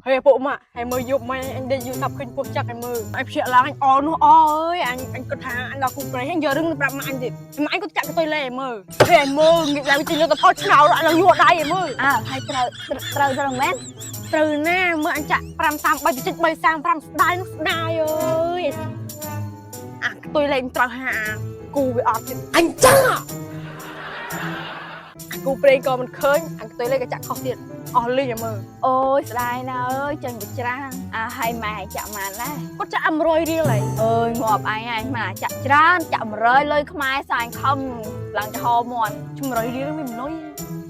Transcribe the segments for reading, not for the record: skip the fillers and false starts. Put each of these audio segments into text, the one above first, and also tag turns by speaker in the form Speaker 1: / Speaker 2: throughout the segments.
Speaker 1: ហេពួកម៉ាក់ហើយមើលយប់មកអញដេកយូរសាប់ឃើញពោះចាក់ឲ្យមើលអញភ្ញាក់ឡើងអញអនោះអអើយអញគិតថាអញដល់គូប្រេងអញយករឿងទៅប្រាប់ម៉ាក់អញទៀតម៉ាក់អញក៏ចាក់កតុយលេឲ្យមើលហេឲ្យមើលងាកឡើងចេញលើទៅផលឆ្នោតអញឡើងយួរដៃឲ្យមើល
Speaker 2: អើហើយត្រូវត្រូវត្រូវមែន
Speaker 1: ត្រូវណាមើលអញចាក់5 33ទៅជិត3 35ស្ដាយនោះស្ដាយអើយអាកតុយលេត្រូវហាគូវាអត់ទៀតអញចាក់អាគូប្រេងក៏មិនឃើញអាកតុយលេក៏ចាក់ខុសទៀតអស់លីងឲ្យមើល
Speaker 2: អូយស្ដាយណាស់អើយចេញទៅច្រាំងអើហើយម៉ែចាក់ម៉ានដែរ
Speaker 1: គាត់ចាក់100រៀលហើយ
Speaker 2: អើយងាប់អញហើយម៉ាចាក់ច្រើនចាក់100លុយខ្មែរសែនខំឡើងចំហមាត់
Speaker 1: 100រៀលវាមិនលុយ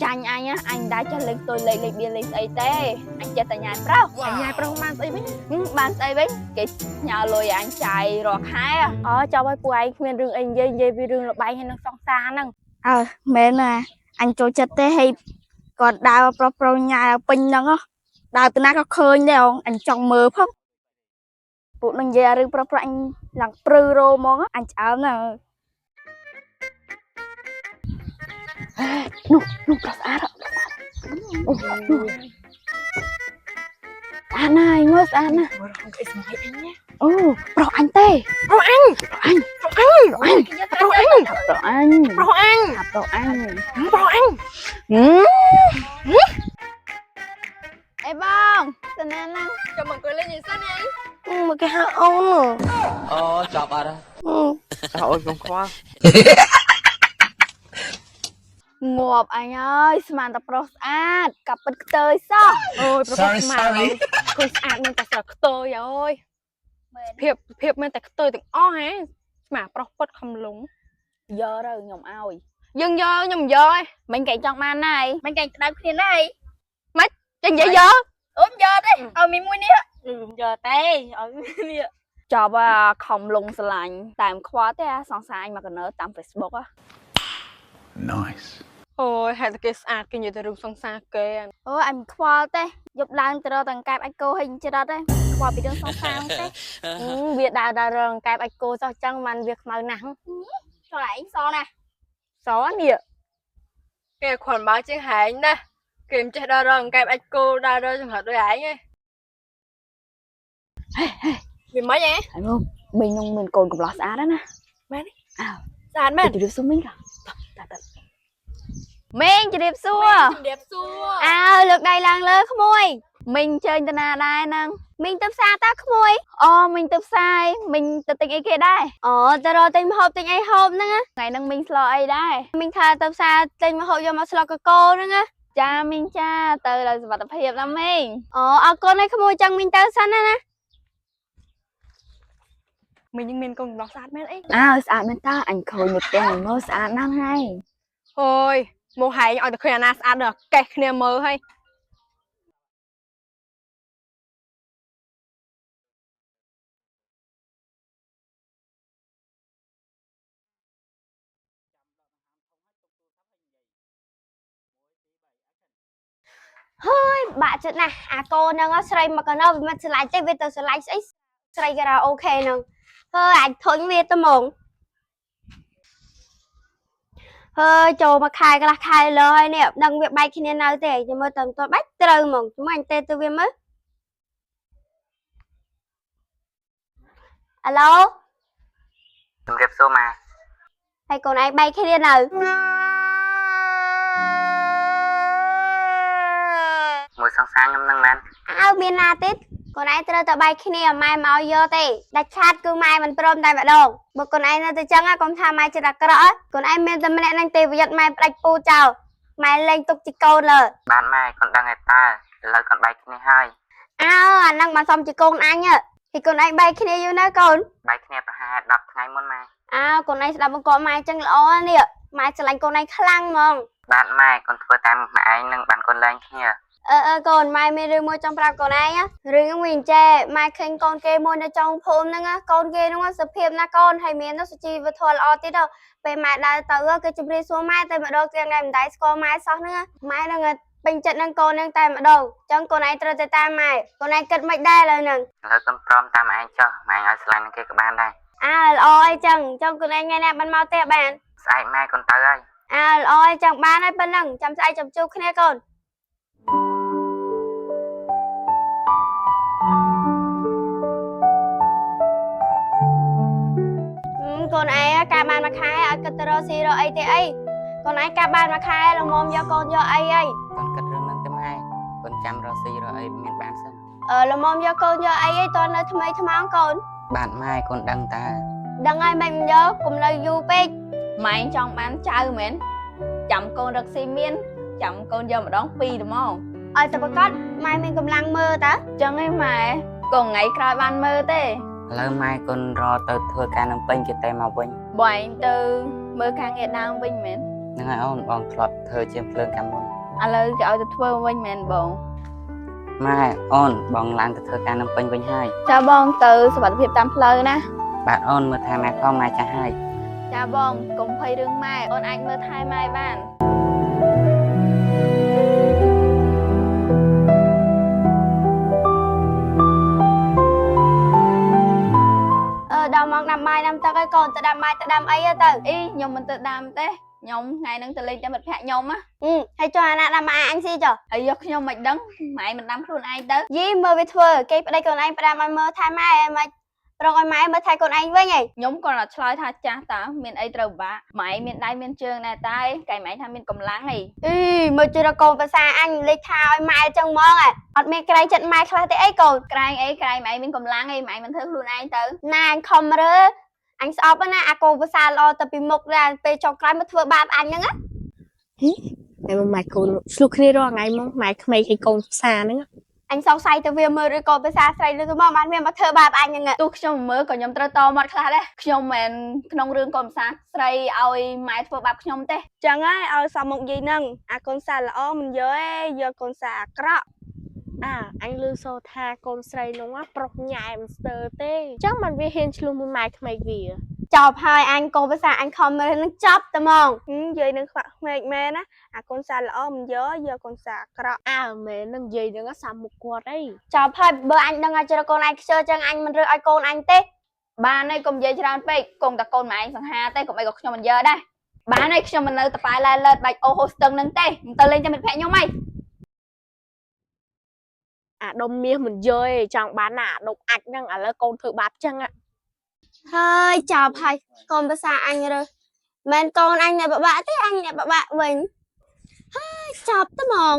Speaker 2: ចាញ់អញណាអញមិនដែរចេះលេងតុយលេខលេខបៀលេខស្អីទេអញចេះតែញ៉ាំប្រុស
Speaker 1: អញញ៉ាយប្រុសបានស្អីវិញ
Speaker 2: ហឹមបានស្អីវិញគេញ៉ាលុយអញចាយរាល់ខែ
Speaker 1: អូចប់ហើយពួកឯងគ្មានរឿងអីនិយាយនិយាយពីរឿងលបែងហើយនឹងសង្សារហ្នឹង
Speaker 3: អើមែនណាអញចូលចិត្តទេហើយគាត់ដើរប្រុសប្រុសញ៉ាយពេញហ្នឹងហ៎ដើរទៅណាក៏ឃើញដែរអញចង់មើលផងពួកនឹងនិយាយរឿងប្រុសប្រុសអញឡើងព្រឺរោហ្មងអញឆ្អើមណាស់នោះនោះប្រុសស្អាតហ៎អូនោះស្អាតណាស់ឯងមើលស្អាតណាស់
Speaker 1: មើលអីសម័យអញណា
Speaker 3: អូប្រុសអញទេ
Speaker 1: ប្រុសអញ
Speaker 3: ប្រុសអញ
Speaker 1: ប្រុសអញ
Speaker 3: ប្រុសអញ
Speaker 1: ប្រុសអញ
Speaker 3: ប្រុសអញ
Speaker 1: ប្រុសអញ
Speaker 3: ប្រុសអញ
Speaker 1: ប្រុសអញ
Speaker 3: ហឹម
Speaker 2: អេបងសណាណា
Speaker 1: ចាំមកអង្គុយលេងយីសិនឯង
Speaker 3: មកគេហៅអូន
Speaker 4: អូចប់អត់ហើយអូនកុំខ្វល់
Speaker 2: ងាប់អញហើយស្មានតែប្រុសស្អាតកាពិតខ្ទើយសោះ
Speaker 1: អូយប្រុស
Speaker 5: Sorry,
Speaker 1: ស្មា
Speaker 5: sorry.
Speaker 1: ឃើញស្អាតមែនតែស្អាតខ្ទើយអើយភាពភាពមែនតែខ្ទើយទាំងអស់ហ៎ស្មាប្រុសពិតខំលង
Speaker 2: យកទៅខ្ញុំឲ្យ
Speaker 1: យើងយកខ្ញុំយកឯង
Speaker 2: មិញកែចង់បានណាយ
Speaker 3: មិនកែក្តៅគ្នាណាយ
Speaker 1: ចេញនិយាយយក
Speaker 3: អូនយកទេឲ្យមីមួយនេះយកទេឲ្យនេះ
Speaker 2: ចប់អាខំលងស្រឡាញ់តាមខ្វល់ទេអាសង្សារអញមកកណើតាម Facebook ហ៎
Speaker 5: Nice.
Speaker 1: អូយហេតុតែគេស្អាតគេនិយាយតែរឿងសង្សារគេ
Speaker 3: អូអញខ្វល់ទេយប់ឡើងទៅរកតង្កែបអាចគោហិញច្រត់ទេខ្វល់ពីរឿងសង្សារហ្នឹងទេ
Speaker 1: វាដើរដើររងកែបអាចគោសោះចឹងมันវាខ្មៅណាស់
Speaker 3: ចុះឯងសណាស់
Speaker 1: សនេះគេគ្រាន់បើជាងហែងណាគេមិនចេះដើររងកែបអាចគោដើររកចង្រិតដូចឯងឯងវាមិនហ៎
Speaker 2: ហើយមកមីងនឹងមានកូនកំឡោះស្អាតណាស់ណា
Speaker 1: ស្អាតមែន
Speaker 2: ទៅជម្រាបសួរមីងតតតមីងជម្រាបសួរ
Speaker 1: ជំរាបសួរ
Speaker 3: អើលើកដៃឡើងលើក្មួយ
Speaker 2: មីងជើញទៅណាដែរហ្នឹង
Speaker 3: មីងទៅផ្សារតើក្មួយ
Speaker 2: អូមីងទៅផ្សាយមីងទៅទិញអីគេដែរ
Speaker 3: អូទៅរកទិញម្ហូបទិញអីហូបហ្នឹងណា
Speaker 2: ថ្ងៃហ្នឹងមីងស្លអីដែរ
Speaker 3: មីងថាទៅផ្សារទិញម្ហូបយកមកស្លកកូហ្នឹងណា
Speaker 2: ចាមីងចាទៅដោយសុវត្ថិភាពណាមីង
Speaker 3: អូអរគុណហើយក្មួយចឹងមីងទៅសិនណាណា
Speaker 1: មីងនឹងមានកូនកំឡោះស្អាតមែនអី
Speaker 2: អើស្អាតមែនតើអញឃើញនៅផ្ទះអញមើលស្អាតណាស់ហើយ
Speaker 1: អូយមកហែងឲ្យតែឃើញអាណាស្អាតដល់កេះគ្នាមើលហើយ
Speaker 3: បាក់ចិត្តណាស់អាកូនហ្នឹងស្រីមកកណោវាមិនស្រឡាញ់ទេវាទៅស្រឡាញ់ស្អីស្រីការ៉ាអូខេហ្នឹងហើយអាចធុញវាទៅហ្មងហើយចូលមកខែកន្លះខែលើហើយនេះដឹងវាបែកគ្នានៅទេចាំមើលទៅមិនទាន់បែកត្រូវហ្មងចាំមើលអញទេទៅវាមើលអាឡូ
Speaker 4: ជំរាបសួរម៉ែ
Speaker 3: ហើយកូនឯងបែកគ្នានៅ
Speaker 4: មួយសង្សារខ្ញុំនឹងមែន
Speaker 3: អើមានណាទៀតកូនឯងត្រូវតែបែកគ្នាម៉ែមកឲ្យយកទេដាច់ខាតគឺម៉ែមិនព្រមតែម្ដងបើកូនឯងនៅតែចឹងកុំថាម៉ែចិត្តអាក្រក់កូនឯងមានតែម្នាក់ហ្នឹងទេប្រយ័ត្នម៉ែផ្ដាច់ពូចោលម៉ែលែងទុកជាកូនលើ
Speaker 4: បានម៉ែកូនដឹងឯតើឥឡូវកូនបែកគ្នាហើយ
Speaker 3: អើអាហ្នឹងបានសំជាកូនអញពីកូនឯងបែកគ្នាយូរណាស់កូន
Speaker 4: បែកគ្នាប្រហែល10ថ្ងៃមុនម៉ែ
Speaker 3: អើកូនឯងស្ដាប់បង្គាប់ម៉ែចឹងល្អនេះម៉ែស្រឡាញ់កូនឯងខ្លាំងហ្មង
Speaker 4: បានម៉ែកូនធ្វើតាមម៉ែឯងនឹងបានកូនលែងគ្នា
Speaker 3: អឺអឺកូនម៉ែមានរឿងមួយចង់ប្រាប់កូនឯងរឿងហ្នឹងវាអញ្ចេះម៉ែឃើញកូនគេមួយនៅចុងភូមិហ្នឹងកូនគេហ្នឹងសភាពណាកូនហើយមានសុជីវធម៌ល្អទៀតពេលម៉ែដើរទៅគេជម្រាបសួរម៉ែតែម្ដងទាំងដែលមិនដែលស្គាល់ម៉ែសោះហ្នឹងម៉ែហ្នឹងពេញចិត្តនឹងកូនហ្នឹងតែម្ដងចឹងកូនឯងត្រូវទៅតាមម៉ែកូនឯងគិតមិនដែរឡើយហ្នឹង
Speaker 4: ឥឡូវកូនព្រមតាមឯងចុះម៉ែឯងឲ្យស្រឡាញ់នឹងគេក៏បានដែរ
Speaker 3: អើល្អអីចឹងចឹងកូនឯងថ្ងៃណាបានមកផ្ទះបាន
Speaker 4: ស្អែកម៉ែកូនទៅហើយ
Speaker 3: អើល្អអីចឹងបានហើយប៉ុណ្ណឹងចាំស្អែកចាំជួបគ្នាកូន មួយខែឲ្យគិតទៅរកស៊ីរកអីទេអីកូនឯងកាប់បានមួយខែល្មមយកកូនយកអីអី
Speaker 4: កូនគិតរឿងហ្នឹងទេម៉ែកូនចាំរកស៊ីរកអីមានបានសិន
Speaker 3: អឺល្មមយកកូនយកអីអីតនៅថ្មីថ្មោងកូន
Speaker 4: បាទម៉ែកូនដឹងតា
Speaker 3: ដឹងហើយមិនយកកុំនៅយូរពេក
Speaker 2: ម៉ែចង់បានចៅមែនចាំកូនរកស៊ីមានចាំកូនយកម្ដងពីរត្មង
Speaker 3: ឲ្យតែប្រកាសម៉ែមានកម្លាំងមើលតើ
Speaker 2: ចឹងឯងម៉ែកូនថ្ងៃក្រោយបានមើលទេ
Speaker 4: ឥឡូវម៉ែកូនរកទៅធ្វើការនៅពេញគេតែមកវិញ
Speaker 2: បើឯងទៅមើលការងារដើមវិញមែន
Speaker 4: ហ្នឹងហើយអូនបងធ្លាប់ធ្វើជាភ្លើងកាលមុន
Speaker 2: ឥឡូវគេឲ្យទៅធ្វើវិញមែនបង
Speaker 4: ម៉ែអូនបងឡើងទៅធ្វើការនៅពេញវិញហើយ
Speaker 2: ចាបងទៅសុវត្ថិភាពតាមផ្លូវណា
Speaker 4: បាទអូនមើលថែម៉ែផងម៉ែចាស់ហើយ
Speaker 2: ចាបងកុំភ័យរឿងម៉ែអូនអាចមើលថែម៉ែបាន
Speaker 3: អឺដល់ម៉ោងដាំបាយដាំទឹកហើយកូនទៅដាំបាយទៅដាំអីទៅ
Speaker 2: អីខ្ញុំមិនទៅដាំទេខ្ញុំថ្ងៃហ្នឹងទៅលេងតែមិត្តភក្តិខ្ញុំណា
Speaker 3: អឺហើយចុះអាណាដាំអាអញស៊ីចុះ
Speaker 2: ហើយយកខ្ញុំមិនដឹងម៉ែមិនដាំខ្លួនឯងទៅ
Speaker 3: យីមើលវាធ្វើគេប្តីកូនឯងផ្ដាំឲ្យមើលថែម៉ែឲ្យមកប្រងឲ្យម៉ែមើលថែកូនឯងវិញហី
Speaker 2: ខ្ញុំគ្រាន់តែឆ្លើយថាចាស់តើមានអីត្រូវពិបាកម៉ែមានដៃមានជើងដែរតែកែម៉ែថាមានកម្លាំងអី
Speaker 3: អីមើលជួយរកកូនភាសាអញលេចថាឲ្យម៉ែចឹងហ្មងហ៎អត់មានក្រែងចិត្តម៉ែខ្លះទេអីកូន
Speaker 2: ក្រែងអីក្រែងម៉ែមានកម្លាំងអីម៉ែមិនធ្វើខ្លួនឯងទៅ
Speaker 3: ណាអញខំរើអញស្អប់ណាអាកូនភាសាល្អទៅពីមុខដែរពេលចុងក្រោយមកធ្វើបាបអញហ្នឹងណា
Speaker 1: តែម៉ែកូនឆ្លោះគ្នារាល់ថ្ងៃមកម៉ែក្មេកឲ្យកូនផ្សារហ្នឹង
Speaker 3: អញសង្ស័យទៅវាមើលឬកូនភាសាស្រីឬទៅមកបានវាមកធ្វើបាបអញហ្នឹង
Speaker 2: ទោះខ្ញុំមិនមើលក៏ខ្ញុំត្រូវតមាត់ខ្លះដែរខ្ញុំមិនក្នុងរឿងកុំសាស្រីឲ្យម៉ែធ្វើបាបខ្ញុំទេ
Speaker 1: ចឹងហើយឲ្យសមមុខយាយហ្នឹងអាកូនសាល្អមិនយកទេយកកូនសាអាក្រក់
Speaker 6: អើអញឮសូរថាកូនស្រីនោះប្រុសញ៉ែមស្ទើទេអញ្ចឹងมันវាហ៊ានឆ្លោះមួយម៉ែក្មេកវា
Speaker 3: ចប់ហើយអញកូនភាសាអញខំមើលហ្នឹងចប់តែហ្មង
Speaker 1: យាយនឹងខ្វាក់ក្មេកមែនណាអាកូនសាល្អមិនយកយកកូនសាអាក្រក់
Speaker 6: អើមែននឹងនិយាយនឹងសាមុខគាត់អី
Speaker 3: ចប់ហើយបើអញដឹងថាជ្រើកូនឯងខ្ជិលចឹងអញមិនរើសឲ្យកូនអញទេ
Speaker 2: បានហើយកុំនិយាយច្រើនពេកកុំតែកូនម៉ែឯងសង្ហាទេកុំអីក៏ខ្ញុំមិនយកដែរបានហើយខ្ញុំមិននៅតប៉ែឡែលើតបាច់អូហូស្ទឹងនឹងទេមិនទៅលេងតែមិត្តភក្តិខ្ញុំហី
Speaker 6: អាដុំមាសមិនយកទេចង់បានណាអាដុំអាចហ្នឹងឥឡូវកូនធ្វើបាបចឹង
Speaker 3: ហើយចប់ហើយកូនភាសាអញរើសមិនកូនអញអ្នកបបាក់ទេអញអ្នកបបាក់វិញហើយចប់តែហ្មង